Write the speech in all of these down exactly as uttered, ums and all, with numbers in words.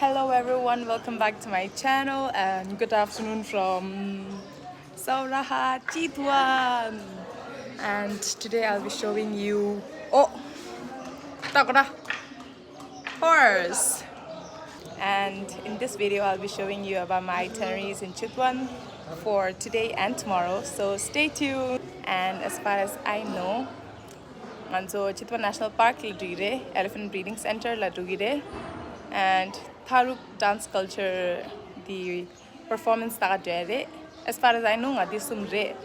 Hello everyone, welcome back to my channel and good afternoon from Sauraha, Chitwan. And today I'll be showing you, oh, takra horse. And in this video I'll be showing you about my itineraries in Chitwan for today and tomorrow. So stay tuned. And as far as I know, ང་ཚོ་Chitwan National Park ལ་འགྲོ་གི་རེད། Elephant Breeding Center ལ་འགྲོ་གི་རེད། And Tharu dance culture དེ་performance ལྟ་ག་འགྲོ་ཡ་རེད། As far as I know ང་དེ་གསུམ་རེད།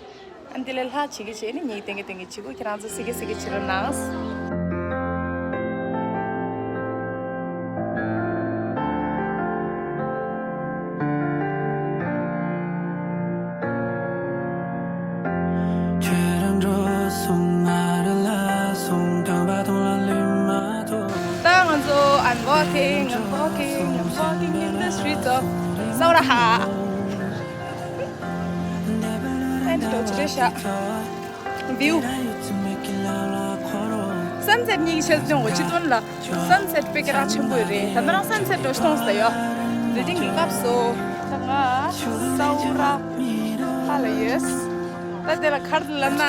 ཨ་འདི་ལས་ལྷག་བྱེད་ཀྱི་བྱས་ནས་ངས་ཏན་གི་ཏན་གི་བྱེད་དགོས། ཁྱེད་རང་ཚོ་སི་ཀི་སི་ཀི་བྱེད་རོགས་གནང་། ད་ང་ཚོ I'm walking, I'm walking, I'm walking in the streets of Sauraha. And འགྲོ་ཆེ་རེད་ཤག view. Sunset གཉིས་ཀྱི་ཆེད་དུ་འོ་ཅི་ཏོན་ལ། Sunset དཔེ་ཀ་རག་ཆེན་པོ་རེད། ད་ནི་རང་sunset འགྲོ་ཤི་ཐོང་ས་ཡོད། Reading གི་སྐབས་སུ། ད་ང་Sauraha ལ་ཡོད། ད་དེ་ལ་ག་རེ་ལབ་ན།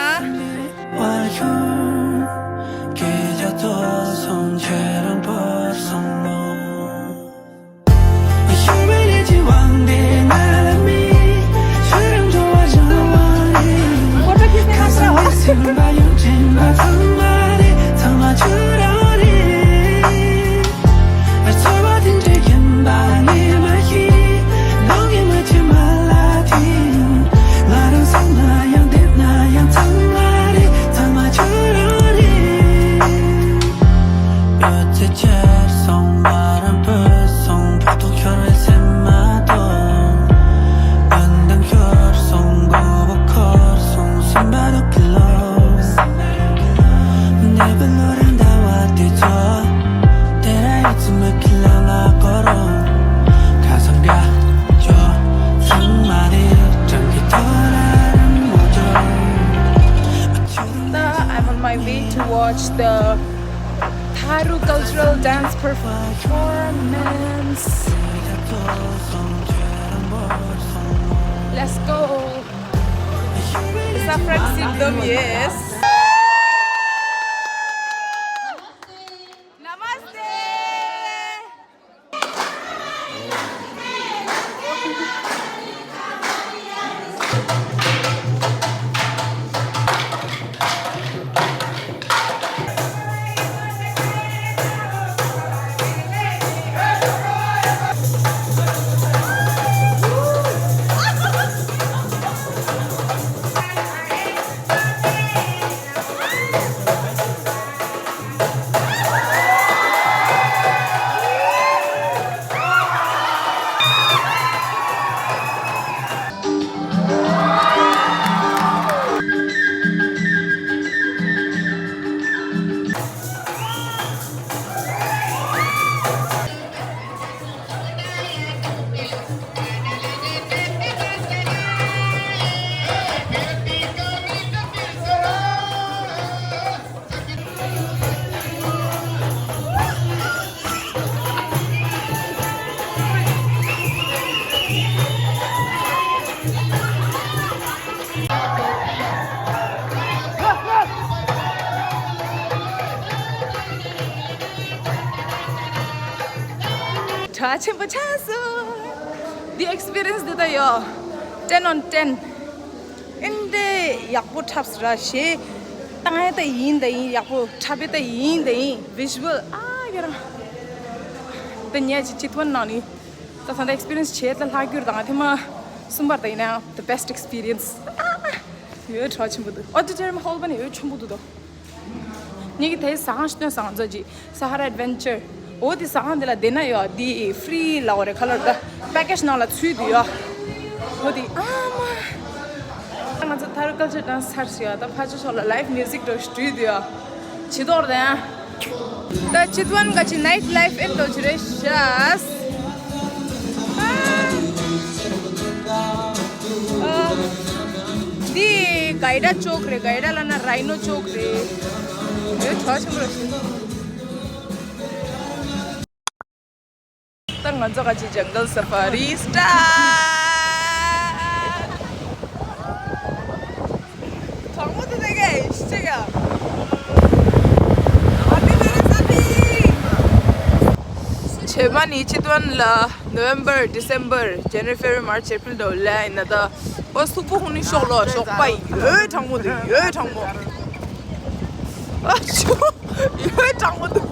Now I'm on my way to watch the Tharu cultural dance performance. Let's go. It's a front seat dome, yes. Namaste. གྲགས་ཆེན་པོ་ཆགས་སོང་། འདི་experience འདི་ད་ཡོད། ten on ten། ཨིན་དེ་ཡག་པོ་འཁྲབ་སི་ར་ཞེས། བཏང་ཡ་ད་ཡིན་ད་ཡིན། ཡག་པོ་འཁྲབ་ཡ་ད་ཡིན་ད་ཡིན། Visual ཨ་ཡ་རང་། ད་ཉལ་ཅི་ཅི་ཐོན་ནང་ནི། ད་ད་ད་experience བྱས་ད་ལྷག་རྒྱུར་དང་ཐེངས་མ་གསུམ་པར་ད་ཡིན་ན་the best experience། ཡོད་གྲགས་ཆེན་པོ་འདུག Auditorium hall པ་ནི་ཡོད་ཆེན་པོ་འདུག་ད། ངེད་ཀྱི་དེའི་ཟ་ཁང་ཞིག་སྟོན་ཟ་ཁང་ཚོ་ཅིག Sahara Adventure། འོ་དེ་ཟ་ཁང་དེ་ལ་བསྡད་ན་ཡོད། དེ་free ལ་འོ་རེ་ཁ་ལར་ད་package ནང་ལ་ཚུད་དུ་ཡོད། འོ་དེ་ཨ་མ། ང་ཚོ་Tharu culture dance ཚར་སོང་ཡོད། ད་ཕ་ཆོ་ཕྱོགས་ལ་live music འགྲོ་ཞུ་དུ་ཡོད། ཇི་ལྟར་དང་། ད་Chitwan ག་ཅི་night life ཨེ་འགྲོ་ཅི་རེད་ཤག་འདི་གའི་ཌ་ཅོག་རེད། གའི་ཌ་ལ་ན་རའི་ནོ་ཅོག་རེད། ཡོད་གྲོགས་ཆེན་པོ་རེད། ད་ ང་ཚོ་ག་ཅི་ཇང་གལ་སེ་ཕ་རི་སི་ཊཱཊ། གྲང་མོ་འདུག་ད་ག་ཤི་ཆ་ག Happy Valentine's Day! བྱེ་མ་ནི་ཅི་ཏོན་ལ་November, December, January, February, March, April འདྲ་བོ་ལ་ཡིན་ན་ད། ཨོ་སུག་པོ་ཧུ་ནི་ཤོག་ལོ་ཤོག་པ་ཡོད་གྲང་མོ་འདུག་ཡོད་གྲང་མོ། ཨ་ཆོ། ཡོད་གྲང་མོ་འདུག་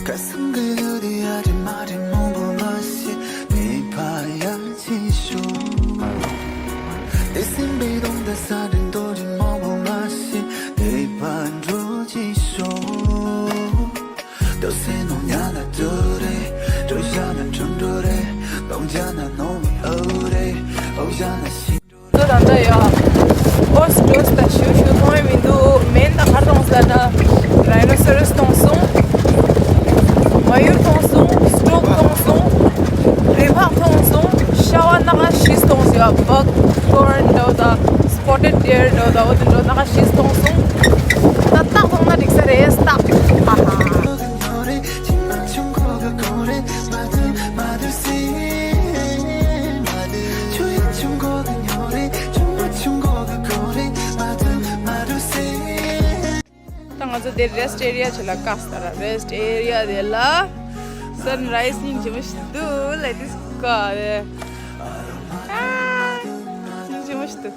ཁ་སང་གི་ཡུལ་དེ་ཡ་རེ་མ་རེ་མང་པོ་མ་ཤེས་ནས་ཕ་ཡ་ཅི་ཤོག་དེ་སེམས་པའི་གདོང་དུ་ས་དྲིན་དོ་རེ་མང་པོ་མ་ཤེས་ནས་ཕ་འགྲོ་ཅི་ཤོག་དོ་སེ་ནོ་ཉ་ན་དོ་རེ་དོ་ཞ་ན་ཁྲོན་འགྲོ་རེ་དོ་ཇ་ན་ནོ་མི་ཨོ་རེ་ཨོ་ཞ་ན་ཤི། ཚོ་ད་ལྟ་ཡ། ཨོ་སི་ཏོ་སི་ད་ཞུ་ཞུ་མཐོང་ཡ་མི་འདུག་མེན་ད་ག་མཐོང་ས་ད། རའི་ནོ་སོ་ར་སི་མཐོང་སོང་། མ་ཡུར་མཐོང་སོང་། སི་ཊོག་མཐོང་སོང་། རི་ཕག་མཐོང་སོང་། ཤ་བ་སྣ་ཁ་བཞི་མཐོང་སོང་ཡ། བག་ཀོར་ན་འདྲ་བོ་ད། སི་པོ་ཊེཌ་ཌི་ཡར་འདྲ་བོ་ད། འོ་དེ་འདྲ་བོ་སྣ་ཁ་བཞི་མཐོང་སོང་། ད་སྟག་མཐོང་ན་འགྲིག་ས་རེད་སྟག་ཧ་ཧ། ད་ང་ཚོ་དེ་རེ་སི་ཊི་ཨེ་རི་ཡ་ཆེ་ལ་ཀ་སྟ་ར་རེ་སི་ཊི་ཨེ་རི་ཡ་དེ་ལ་སན་རའི་སི་སྙིང་རྗེ་མོ་ཞིག་འདུག་ལ་དིས་ཀ་རེ། ཨ། སྙིང་རྗེ་མོ་ཞིག་འདུག